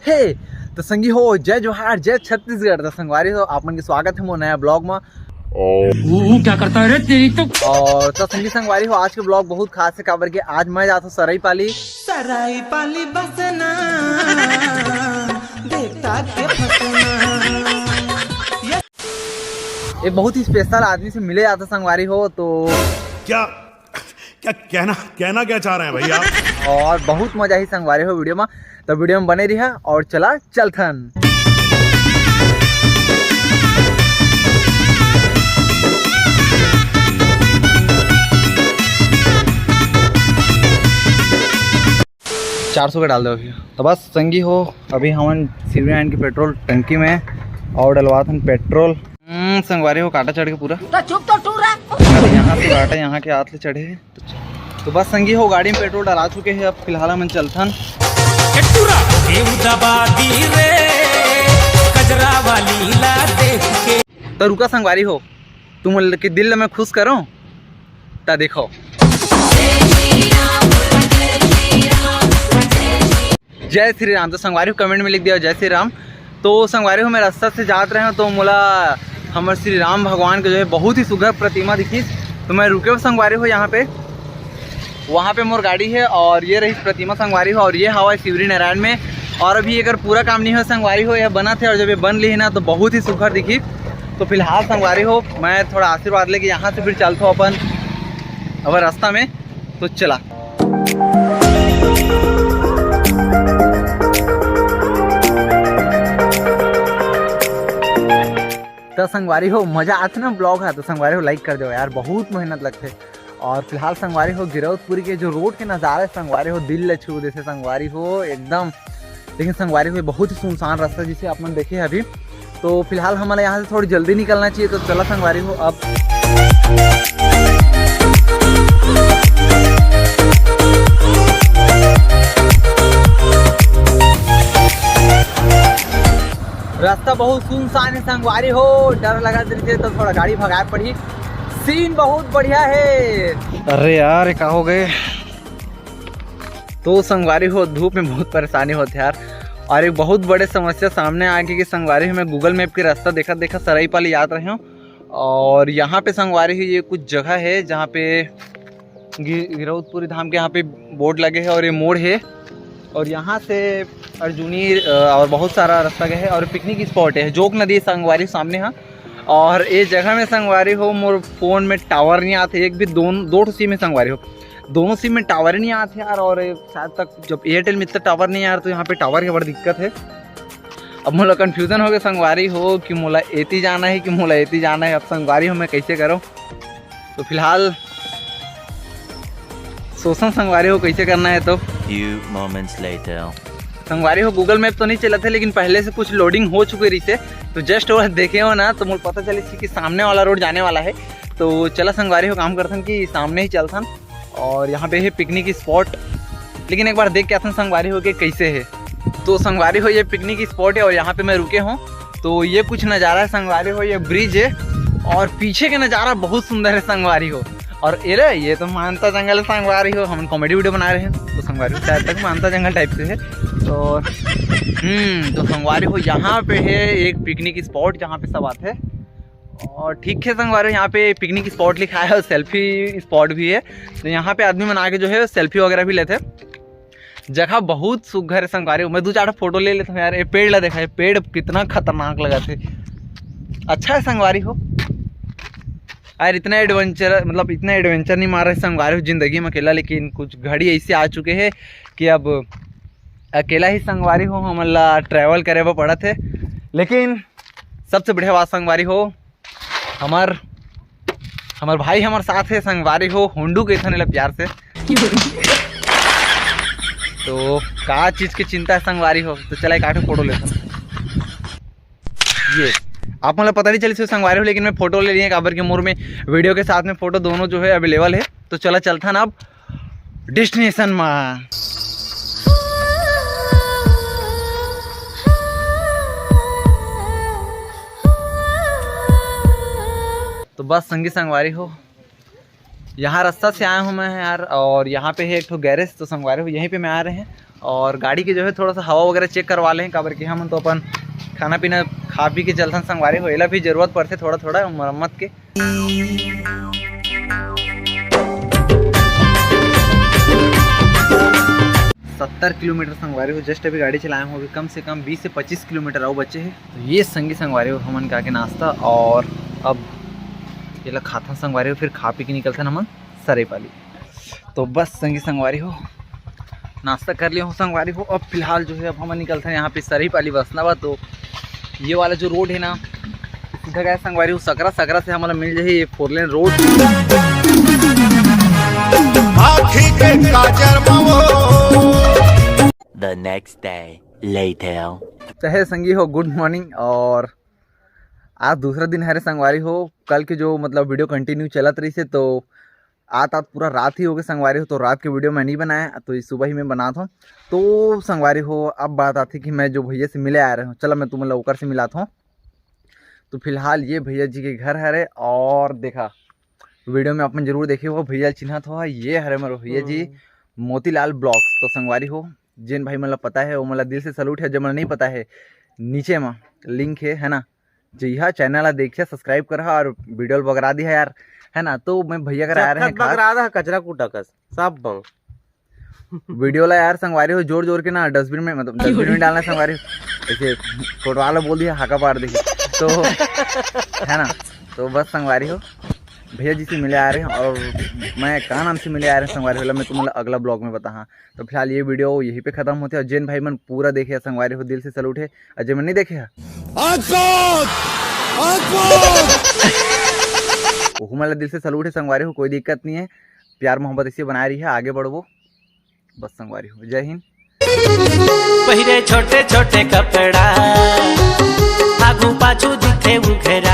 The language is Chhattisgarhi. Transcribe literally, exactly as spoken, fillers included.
हे, तो संगी हो, जय जोहार, जय छत्तीसगढ़। तो संगवारी हो, आप मन के स्वागत है मोर नया ब्लॉग में। ऊ क्या करता है रे तेरी तो। और तो संगी संगवारी हो, आज के ब्लॉग बहुत खास है, काबर के आज मैं जात हूँ सराईपाली। सराईपाली बसना, बेटा के फसना। एक बहुत ही स्पेशल आदमी से मिले जात हूँ संगवारी हो, तो क्या, क्या कहना, कहना क्या चाह रहे हैं भैया? और बहुत मजा ही संगवारी हो वीडियो में, तो वीडियो में बने रहिहा और चला चलथन। चार सौ के डाल दो अभी। तो बस संगी हो, अभी हमन सिवरी आयन के पेट्रोल टंकी में और डलवाथन पेट्रोल। हम्म, संगवारी हो, कांटा चढ़ के पूरा। तो चुप तो टूरा। यहाँ से कांटा यहाँ के हाथ ले चढ़े। तो, तो बस संगी हो, गाड़ी में पेट्रोल डला चुके हैं। अब फिलहाल हमन चलथन। टूरा, देव दबा दी रे, कजरा वाली ला देख के। तो रुका संगवारी हो, तुम के दिल में खुश करो, ता देखो। जय श्री राम। तो संगवारी हो, कमेंट में लिख दिया जय श्री राम। तो संगवारी हो, मैं रास्ता से जात रहे हूँ, तो मोला हमर श्री राम भगवान के जो है बहुत ही सुघर प्रतिमा दिखिस। तो मैं रुके हूँ संगवारी हो यहाँ पे, वहाँ पे मोर गाड़ी है और ये रही प्रतिमा संगवारी हो, और ये हवा है शिवरी नारायण में। और अभी अगर पूरा काम नहीं हो संगवारी हो, यह बना थे, और जब ये बन ली है ना, तो बहुत ही सुघर दिखी। तो फिलहाल संगवारी हो, मैं थोड़ा आशीर्वाद लेके यहाँ से फिर चलता हूँ अपन अब रास्ता में। तो चला। तो संगवारी हो, मजा आथे ना ब्लॉग है, तो संगवारी हो, लाइक कर दो यार, बहुत मेहनत लगथे। और फिलहाल संगवारी हो, गिरौदपुरी के जो रोड के नज़ारा है संगवारी हो, दिल ले छू देथे संगवारी हो एकदम। लेकिन संगवारी हो, बहुत ही सुनसान रास्ता, जिसे आप मन देखे हैं अभी। तो फिलहाल हमन ला यहाँ से थोड़ी जल्दी निकलना चाहिए, तो चला संगवारी हो अब। रास्ता बहुत सुनसान है संगवारी हो, डर लगा रहिथे तो थोड़ा गाड़ी भगाए पड़ी। सीन बहुत बढ़िया है। अरे यार, ये का हो गए? तो संगवारी हो, धूप में बहुत परेशानी होथे यार। और एक बहुत बड़े समस्या सामने आ गई कि संगवारी हो, मैं गूगल मैप के रास्ता देखा देखा सराईपाली जात रहे हूँ। और यहाँ पे संगवारी हो, ये कुछ जगह है जहाँ पे गि-, गिरौदपुरी धाम के यहाँ पे बोर्ड लगे है और ये मोड़ है। और यहाँ से अर्जुनी, अ, और बहुत सारा रास्ता गए है और पिकनिक स्पॉट है, जोक नदी संगवारी सामने। हाँ, और ये जगह में संगवारी हो, मोर फोन में टावर नहीं आते, एक भी दोन-, दो ठो सिम है संगवारी हो, दोनों सिम में टावर ही नहीं आते यार। और शायद तक जब एयरटेल में इतना टावर नहीं यार, तो यहाँ पे टावर के बड़ दिक्कत है। अब मोला कन्फ्यूजन हो गया संगवारी हो कि मोला एती जाना है कि मोला एती जाना है। अब संगवारी हो, मैं कैसे करूँ? तो फिलहाल सोचो संगवारी हो, कैसे करना है। तो Few moments later. संगवारी हो, गूगल मैप तो नहीं चलत है, लेकिन पहले से कुछ लोडिंग हो चुके रहिसे, तो जस्ट वो देखे हो ना, तो मोला पता चलिस कि सामने वाला रोड जाने वाला है। तो चला संगवारी हो, काम करथन कि सामने ही चलथन। और यहाँ पे है पिकनिक स्पॉट, लेकिन एक बार देख के आथन संगवारी हो के कैसे है। तो संगवारी हो, ये पिकनिक स्पॉट है और यहाँ पे मैं रुके हूँ। तो ये कुछ नज़ारा है संगवारी हो, ये ब्रिज है और पीछे के नज़ारा बहुत सुंदर है संगवारी हो। और ये रे, ये तो मानता जंगल है संगवारी हो, हम कॉमेडी वीडियो बना रहे हैं, तो संगवारी हो शायद तक मानता जंगल टाइप से है। तो हम्म, तो संगवारी हो, यहाँ पे है एक पिकनिक स्पॉट जहाँ पे सब आते हैं। और ठीक है संगवारी हो, यहाँ पे पिकनिक स्पॉट लिखा है और सेल्फी स्पॉट भी है, तो यहाँ पे आदमी मन आके जो है सेल्फी वगैरह भी लेते हैं। जगह बहुत सुघर है संगवारी हो। मैं दो चार फोटो ले लेता हूँ यार। ये पेड़ ला देखा, ये पेड़ कितना खतरनाक लगा थे। अच्छा है संगवारी हो यार, इतना एडवेंचर, मतलब इतना एडवेंचर नहीं मार रहे संगवारी हो जिंदगी में अकेला, लेकिन कुछ घड़ी ऐसे आ चुके हैं कि अब अकेला ही संगवारी हो हमन ला ट्रैवल करे बर पड़त है। लेकिन सबसे बढ़िया बात संगवारी हो, हमर, हमर भाई हमर साथ है संगवारी हो, होंडू कहिथन एला प्यार से। तो का चीज के चिंता है संगवारी हो, तो चला एक आठो फोटो लेथन। ये आप मतलब पता नहीं चलिस संगवारी हो, लेकिन मैं फोटो ले लिए, काबर के मोर में वीडियो के साथ में फोटो दोनों जो है अवेलेबल है। तो चला चलथन अब डेस्टिनेशन में। तो बस संगी संगवारी हो, यहाँ रास्ता से आया हूँ मैं यार, और यहाँ पे है एक ठो गैरेज। तो संगवारी हो, यहीं पे मैं आ रहे हैं और गाड़ी के जो है थोड़ा सा हवा वगैरह चेक करवा लें, काबर कि हमन तो अपन खाना पीना खा पी के चलथन संगवारी हो, एला भी जरूरत पड़थे थोड़ा थोड़ा मरम्मत के। सत्तर किलोमीटर संगवारी हो, जस्ट अभी गाड़ी चलाए हो, अभी कम से कम बीस से पच्चीस किलोमीटर अउ बचे हे। तो ये संगी संगवारी हो हमन का के नाश्ता, और अब एला खाथन संगवारी हो, फिर खा पी के निकलथन हमन सरेपाली। तो बस संगी संगवारी हो, नाश्ता कर लिया हो संगवारी हो। अब फिलहाल जो है अब हमन निकलथन यहाँ पे सरेपाली बसना बा। तो ये वाला जो रोड है ना, सीधा गया संगवारी हो सकरा, सकरा से हमला मिल जाही ये फोर लेन रोड। आँखी के काजर मवो। The next day later. तो हे संगी हो, गुड मॉर्निंग। और आज दूसरा दिन हरे संगवारी हो, कल के जो मतलब वीडियो कंटिन्यू चलत रहिसे, तो आत आत पूरा रात ही हो गए संगवारी हो, तो रात के वीडियो मैं नहीं बनाया, तो ये सुबह ही मैं बनात हूँ। तो संगवारी हो, अब बात आती कि मैं जो भैया से मिले आ रहे हूँ, चला मैं तुमन ला ओकर से मिलात हूँ। तो फिलहाल ये भैया जी के घर हरे, और देखा वीडियो में अपन जरूर देखे हो, भैया चिन्हत हो, ये हरे मोर भैया जी हम्म। मोतीलाल ब्लॉग्स। तो संगवारी हो, जेन भाई मन ला पता है वो मन ला दिल से सलूट है, जो मन ला नहीं पता है नीचे में लिंक है, है ना, जइहा चैनल ला देखिया, सब्सक्राइब करहा और वीडियो ला बगरा दिहा यार, है ना। तो मैं भैया कर आ रहे हैं चक्खत खास बगरा दहा, कचरा कूटा कस, सब बंग। वीडियो ला यार संगवारी हो जोर जोर के ना डस्टबिन में, मतलब डस्टबिन में डालना संगवारी हो, ऐसे कोटवाल ला बोल दिया हाका पार देखिए तो है ना। तो बस संगवारी हो, भैया जी से मिले आ रहे हैं, और मैं का नाम से मिले आ रहे हैं संगवारी हो, मैं तुमन ला अगला ब्लॉग में बताहा। तो फिलहाल ये वीडियो यहीं पे खत्म होते हैं, और जेन भाई मन पूरा देखे हैं संगवारी हो, दिल से सलूट है, और जेन मन नहीं देखे हैं आँख पोंछ! आँख पोंछ! ओहू मन ला दिल से सलूट है संगवारी हो, कोई दिक्कत नहीं है, प्यार मोहब्बत इसे बनाए रही है, आगे बढ़बो। बस संगवारी हो, जय हिंद। पहिरे छोटे छोटे कपड़ा, आगू पाछू दिखे उघरा।